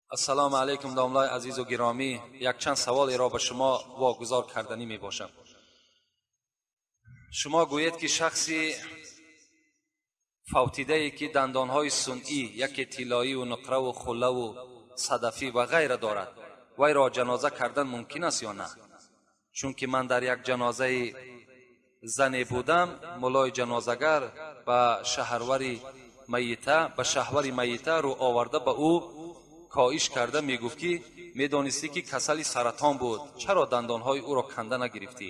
Ассалому алайкум, домлаи азизу гиромӣ. Якчанд саволеро ба шумо вогузор карданӣ мебошам. Шумо гӯед, ки шахси фавтидае, ки дандонҳои сунъӣ, яке тиллоиву нуқраву хуллаву садафӣ ва ғайра дорад, вайро ҷаноза кардан мумкин аст ё на? Чунки ман дар як ҷанозаи зане будам, муллои ҷанозагар ба шаҳвари майита рӯ оварда, ба ӯ коиш карда мегуфт, ки медонистӣ, ки касали саратон буд, чаро дандонҳои ӯро канда нагирифтӣ?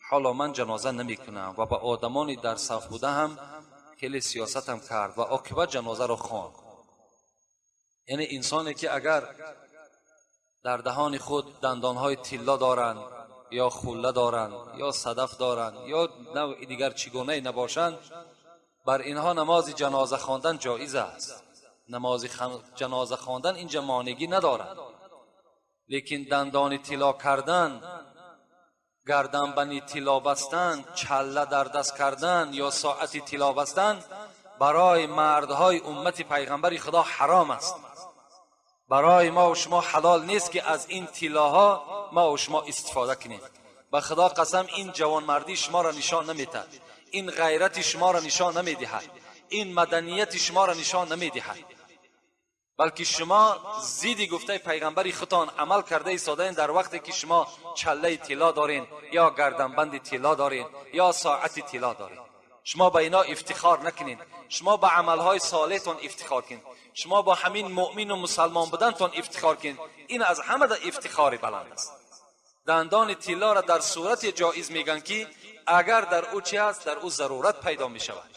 Ҳоло ман ҷаноза намекунам. Ва ба одамони дар саф буда ҳам хеле сиёсатам кард ва оқибат ҷанозаро хонд. Яъне инсоне, ки агар дар даҳони худ дандонҳои тилло доранд ё хулла доранд ё садаф доранд ё навъи дигар чӣ гунае набошанд, бар инҳо намози ҷаноза хондан ҷоиз аст. Намози ҷаноза хондан инҷа монегӣ надорад, лекин дандони тилло кардан, гарданбани тилло бастан, чалла дар даст кардан ё соати тилло бастан барои мардҳои уммати пайғамбари Худо ҳаром аст. Барои мо ва шумо ҳалол нест, ки аз ин тиллоҳо мо ва шумо истифода кунем. Ба Худо қасам, ин ҷавонмардии шуморо нишон намедиҳад, ин ғайрати шуморо нишон намедиҳад, ин маданияти шуморо нишон намедиҳад, балки шумо зидди гуфтаи пайғамбари худтон амал карда истодаен, дар вақте ки шумо чаллаи тилло дорен ё гарданбанди тилло дорен ё соати тилло дорен. Шумо ба ино ифтихор накунед, шумо ба амалҳои солеҳтон ифтихор кунед, шумо бо ҳамин муъмину мусалмон будантон ифтихор кунед. Ин аз ҳамада ифтихори баланд аст. Дандони тиллоро дар сурате ҷоиз мегӯянд, ки агар дар ӯ чи аст, дар ӯ зарурат пайдо мешавад.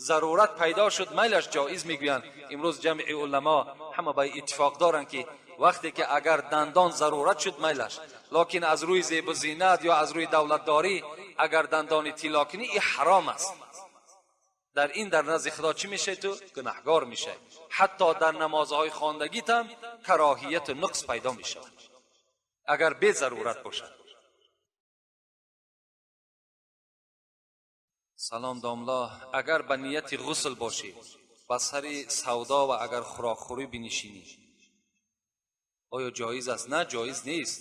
Зарурат пайдо шуд, майлаш, ҷоиз мегӯянд. Имрӯз ҷамъи уламо ҳама ба иттифоқ доранд, ки вақте ки агар дандон зарурат шуд, майлаш, локин аз рӯи зебу зинат ё аз рӯи давлатдорӣ агар дандони тилло кунӣ, ин ҳаром аст. Дар ин дар назди Худо чӣ мешавӣ? Ту гунаҳгор мешавӣ. Ҳатто дар намозҳои хондагитам кароҳияту нуқс пайдо мешавад, агар безарурат бошад. Салом, домло. Агар ба нияти ғусл бошӣ, ба сари савдо ва агар хӯрокхӯрӣ бинишинӣ, оё ҷоиз аст? На, ҷоиз нест.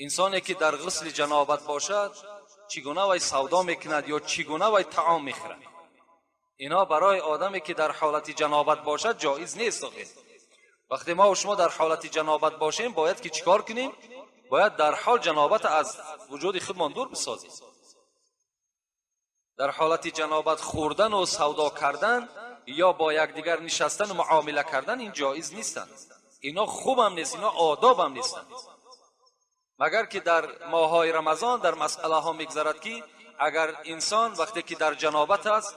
Инсоне, ки дар ғусли ҷанобат бошад, чӣ гуна вай савдо мекунад ё чӣ гуна вай таом мехӯрад? Ино барои одаме, ки дар ҳолати ҷанобат бошад, ҷоиз нест. Охир вақте мо шумо дар ҳолати ҷанобат бошем, бояд ки чӣ кор кунем? Бояд дар ҳол ҷанобат аз вуҷуди худмон дур бисозем. Дар ҳолати ҷанобат хӯрдану савдо кардан ё бо якдигар нишастану муомила кардан ин ҷоиз нестанд. Ино хубам нест, ино одобам нестанд. Магар ки дар моҳҳои Рамазон дар масъалаҳо мегзарад, ки агар инсон вақте ки дар ҷанобат аст,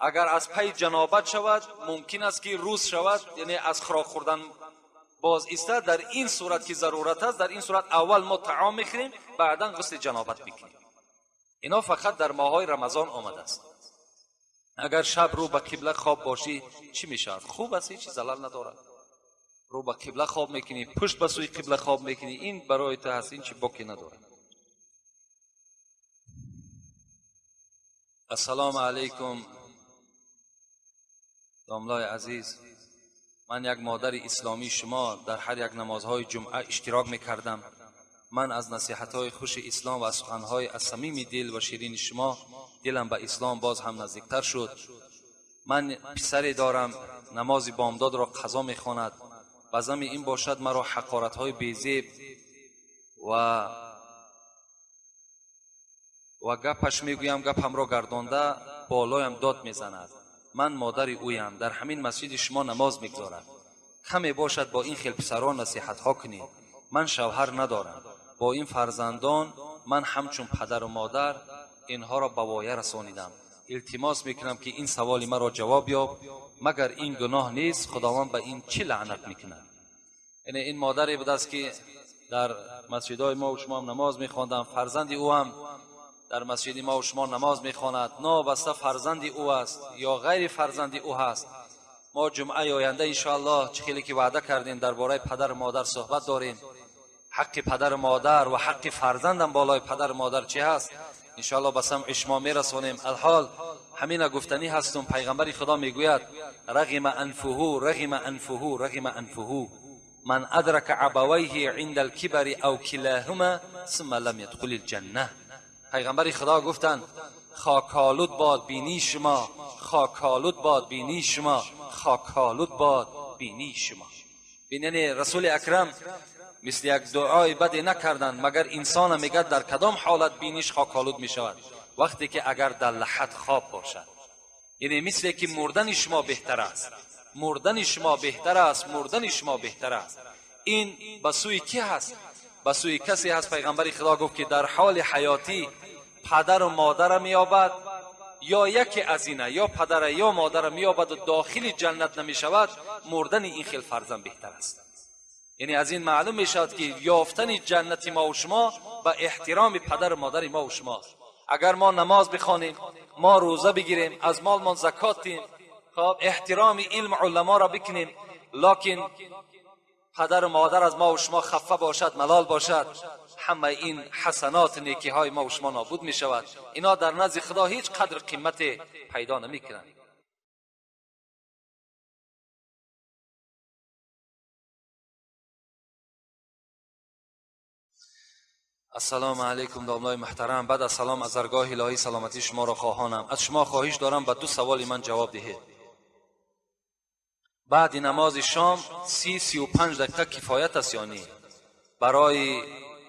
агар аз пайи ҷанобат шавад, мумкин аст, ки рӯз шавад, яъне аз хӯрок хӯрдан боз истад. Дар ин сурат, ки зарурат аст, дар ин сурат аввал мо таом мехӯрем, баъдан ғусли ҷанобат мекунем. Ино фақат дар моҳҳои Рамазон омадааст. Агар шаб рӯ ба қибла хоб бошӣ, чӣ мешавад? Хуб аст, ҳеҷ залал надорад. Рӯ ба қибла хоб мекунӣ, пушт ба сӯи қибла хоб мекунӣ, ин барои ту ҳаст, ин чи боке надорад. Ассалому алайкум, домлои азиз. Ман як модари исломии шумо дар ҳар як намозҳои ҷумъа иштирок мекардам. Ман аз насиҳатҳои хуши ислом ва аз суханҳои аз самими дил ва ширини шумо дилам ба ислом боз ҳам наздиктар шуд. Ман писаре дорам, намози бомдодро қазо мехонад. Ба зами ин бошад, маро ҳақоратҳои безеб ва гапаш мегӯям, гапамро гардонда болоям дод мезанад. Ман модари ӯям, дар ҳамин масҷиди шумо намоз мегузорад. Каме бошад, бо ин хел писарон насиҳатҳо кунед. Ман шавҳар надорам. Бо ин фарзандон ман ҳамчун падару модар инҳоро ба воя расонидам. Илтимос мекунам, ки ин саволи маро ҷавоб ёб. Магар ин гуноҳ нест? Худованд ба ин чӣ лаънат мекунад? Яъне ин модаре будааст, ки дар масҷидҳои мо шумо ҳам намоз мехондам, фарзанди ӯ ҳам дар масҷиди мо шумо намоз мехонад. Нобаста фарзанди ӯ аст ё ғайри фарзанди ӯ ҳаст, мо ҷумъаи оянда, иншоаллоҳ, чӣ хеле ки ваъда кардем, дар бораи падару модар суҳбат дорем. Ҳаққи падару модар ва ҳаққи фарзандам болои падару модар чӣ ҳаст, иншоаллоҳ ба самъи шумо мерасонем. Алҳол ҳамина гуфтанӣ ҳастум. Пайғамбари Худо мегӯяд: рағима анфуҳу, рағима анфуҳу, рағима анфуҳу. من ادرک ابویه عند الکبر او کلاهما ثم لم یدخل الجنه. پیغمبر خدا گفتند خاکالود باد بینی شما، خاکالود باد بینی شما، خاکالود باد بینی شما. یعنی رسول اکرم مثل یک دعای بدی نکردند، مگر انسان میگه در کدام حالت بینیش خاکالود میشود؟ وقتی که اگر در لحد خواب باشد. یعنی مثل که مردن شما بهتر است، مردن شما بهتر است، مردن شما بهتر است. این به سوی کی هست؟ به سوی کسی هست. پیغمبر خدا گفت که در حال حیاتی پدر و مادر میابد یا یکی از اینه، یا پدر یا مادر میابد و داخل جنت نمیشود، مردن این خیل فرزند بهتر است. یعنی از این معلوم میشود که یافتن جنت ما و شما به احترام پدر و مادر ما و شما. اگر ما نماز بخوانیم، ما روزه بگیریم، از مال ما زکات دیم، خب احترام علم علما را بکنیم، لکن پدر و مادر از ما و شما خفه باشد، ملال باشد، همه این حسنات نیکی های ما و شما نابود می شود. اینا در نزد خدا هیچ قدر قیمت پیدا نمی کنند. السلام علیکم داملای محترم. بعد از سلام از درگاه الهی سلامتی شما را خواهانم. از شما خواهش دارم به دو سوال من جواب دهید. بعد نماز شام 30-35 دقیقه کفایت است یا نه برای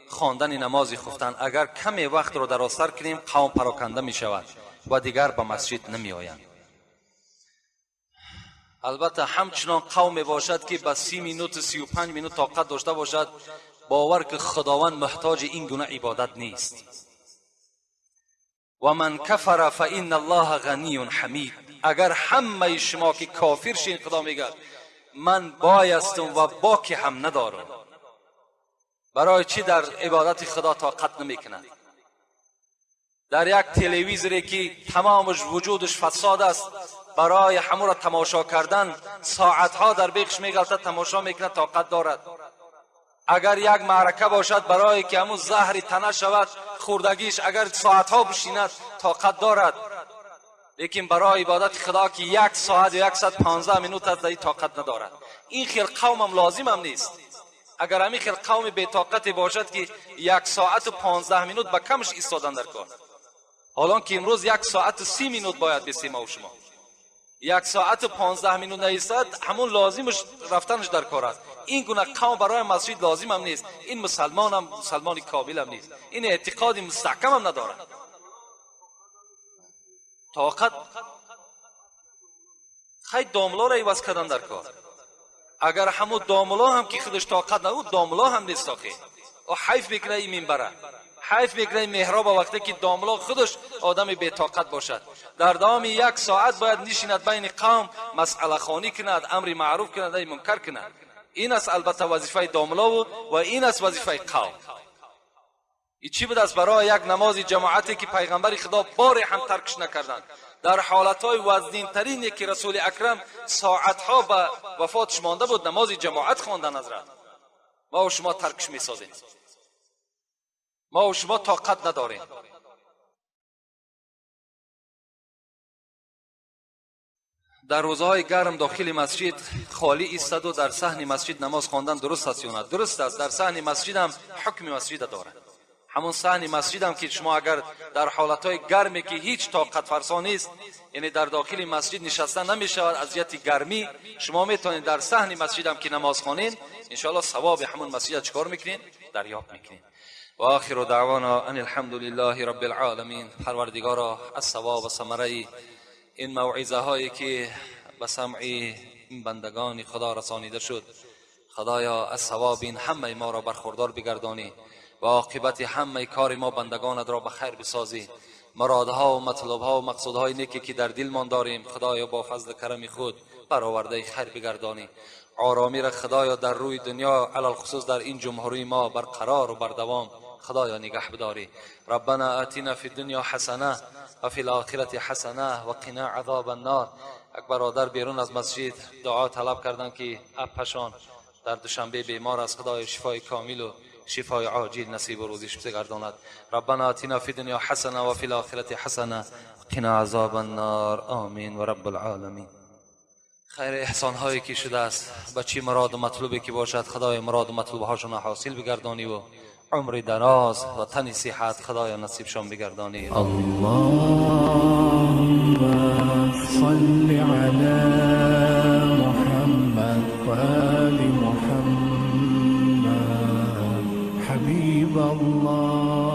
خواندن نماز خفتن؟ اگر کمی وقت را درازتر کنیم قوم پراکنده می شود و دیگر به مسجد نمی آیند. البته همچنان قوم باشد که به 30 minute 35 minute طاقت داشته باشد، باور که خداوند محتاج این گونه عبادت نیست. و من کفر فان الله غنی حمید. اگر همه شما که کافر شین، خدا میگه من بایستم و باکی هم ندارم. برای چی در عبادت خدا طاقت نمیکند؟ در یک تلویزیونی که تمامش وجودش فساد است، برای همون را تماشا کردن ساعتها در بیخش میغلطد، تماشا میکند، طاقت دارد. اگر یک معرکه باشد، برای که همون زهر تنه شود خوردگیش، اگر ساعتها بشیند طاقت دارد. لیکن برای عبادت خدا که 1 ساعت یا 115 minute است، در طاقت ندارد. این خیل قوم هم لازم هم نیست. اگر همین خیل قوم بی طاقتی باشد که 1 ساعت و 15 minute به کمش ایستادن در کار، حالا که امروز 1 ساعت و 30 minute باید بسیم و شما 1 ساعت و 15 minute نیستد، همون لازمش رفتنش در کار است. این گونه قوم برای مسجد لازم هم نیست. این مسلمان هم مسلمان کامل هم نیست، این اعتقاد مستحکم هم ندارد. طاقت خیلی داملا را عوض کردن در کار. اگر همون داملا هم که خودش طاقت نبود، داملا هم نیست آخه. و حیف میکنه این منبره، حیف میکنه این محراب وقتی که داملا خودش آدم بی طاقت باشد. در دوام 1 ساعت باید نشیند بین قوم، مسئله خوانی کند، امر معروف کند، نهی منکر کند. این است البته وظیفه داملا و این است وظیفه قوم. این چی بود است برای یک نماز جماعتی که پیغمبر خدا باری هم ترکش نکردند. در حالتهای وزنین ترینی که رسول اکرم ساعتها به وفاتش مانده بود، نماز جماعت خواندن حضرت. ما و شما ترکش میسازیم، ما و شما طاقت نداریم. در روزهای گرم داخل مسجد خالی ایستاد و در صحن مسجد نماز خواندن درست است یا نه؟ درست است. در صحن مسجد هم حکم مسجد دارد. همون صحن مسجد هم که شما اگر در حالتهای گرمی که هیچ طاقت فرسا نیست، یعنی در داخل مسجد نشستن نمی شود از جهت گرمی، شما میتونید در صحن مسجد هم که نماز خوانین، انشاءالله ثواب همون مسجد چکار میکنین؟ دریافت میکنین. و آخر دعوانا ان الحمد لله رب العالمین. پروردگارا از ثواب و ثمره این موعظه هایی که به سمع این بندگان خدا رسانیده شد، خدایا از ثواب این همه ما را برخوردار بگردانی و عاقبت همه کار ما بندگانت را به خیر بسازی. مرادها و مطلبها و مقصودهای نیکی که در دلمان داریم، خدایا با فضل کرم خود برآورده خیر بگردانی. آرامی را خدایا در روی دنیا، علی الخصوص در این جمهوری ما برقرار و بردوام خدایا نگه بداری. ربنا آتنا فی الدنیا حسنه و فی الاخرة حسنه و قنا عذاب النار. یک برادر بیرون از مسجد دعا طلب کردن که اپشان در دوشنبه بیمار است، خدای شفای کامل و شفای عاجل نصیب و روزیش بگرداند. ربنا آتنا فی الدنیا حسنه و فی الاخرة حسنه قنا عذاب النار. آمین و رب العالمین. Хайр эҳсонҳое ки шудааст, ба чӣ муроду матлубе ки бошад, Худои муроду матлубҳошонро ҳосил бигардонӣ ва умри дароз ва тани сиҳат Худоё насибшон бигардонӣ. اللهم صل على محمد وآل محمد، حبيب الله.